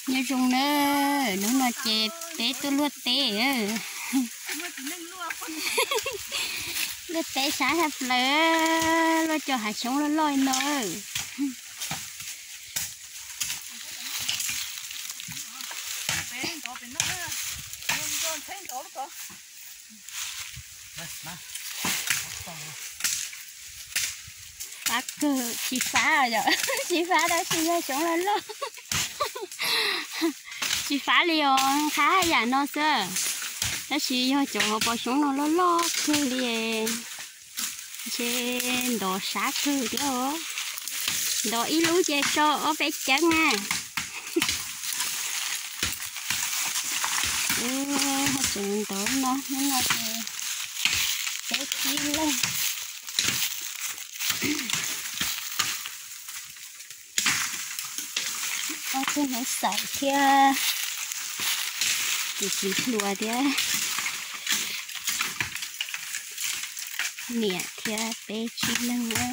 Nyob zoo na, hnub no ces peb tuaj luaj teb. Luaj teb sab sab plaws, luaj cov hav xyoob loj loj li no. Fab kawg, tsis fab yom, tsis fab tab sis yog xyoob loj loj. Tsis fab li os, qhab yam no xwb, tab sis yog cov hauv paus xyoob no loj loj kawg li. Ntshe ntov sab kawg thiab os. Ntov ib lub ces so ob peb ceeb na. Haj tseem ntov no, hnub no ces peb tsib leeg. Ob tug hneev xaum thiab tus txiv hluas thiab niam thiab peb tsib leeg na.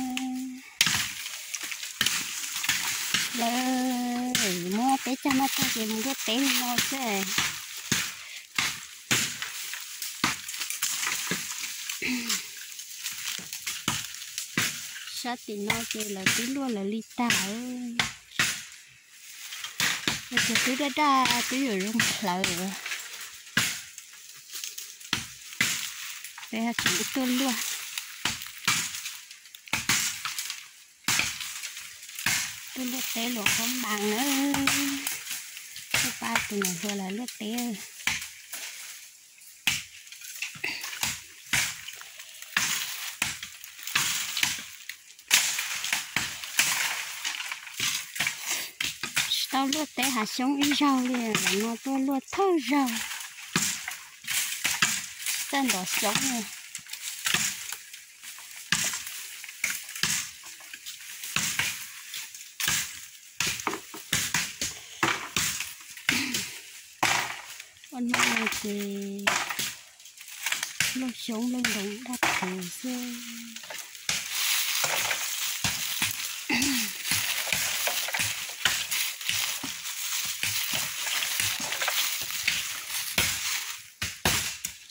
Lawv muab peb cag noj tag ces mus luaj teb li no xwb. Sab tim no ces lawv twb luaj lawv li tag. Ces twb daj daj twb yuav zoo hlawv. Peb tseem tuaj luaj, tuaj luaj teb luam qhob npas na. Tuaj pab tus niam hluas lawv luaj teb. Tsis tau luaj teb hav xyoob ib zaug li, zaum no tuaj luaj thawj zaug. Txawj ntov xyoob li. Ua no ces luaj xyoob luaj ntoo daj thuv xwb.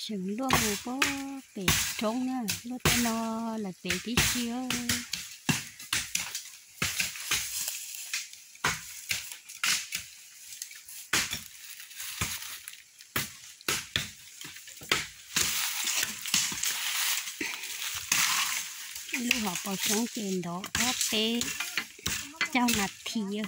Tseem luaj mus puag pem roob na, luaj tej no lawm pem tib si. Lub hauv paus xyoob ces ntov ob peb caug nas this.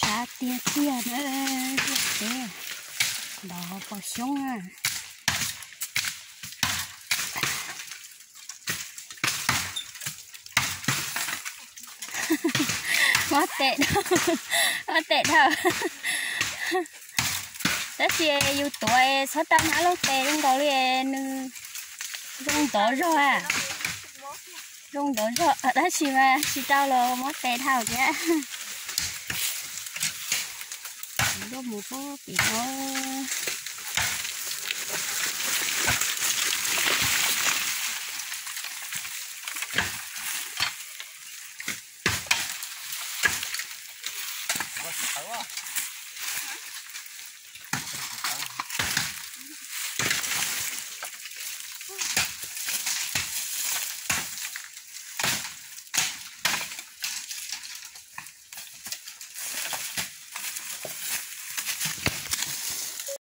Sab tiag tiag na, tiag tiag. Ntov hauv paus xyoob na. Mob tes dhau, mob tes dhau. Tab sis yus tuav txhob rau hnab looj tes zoo nkaus li nws zoo ntov zog a. Zoo ntov zog tab sis mas tsis rau los mob tes dhau thiab. Luaj mus puag pem no.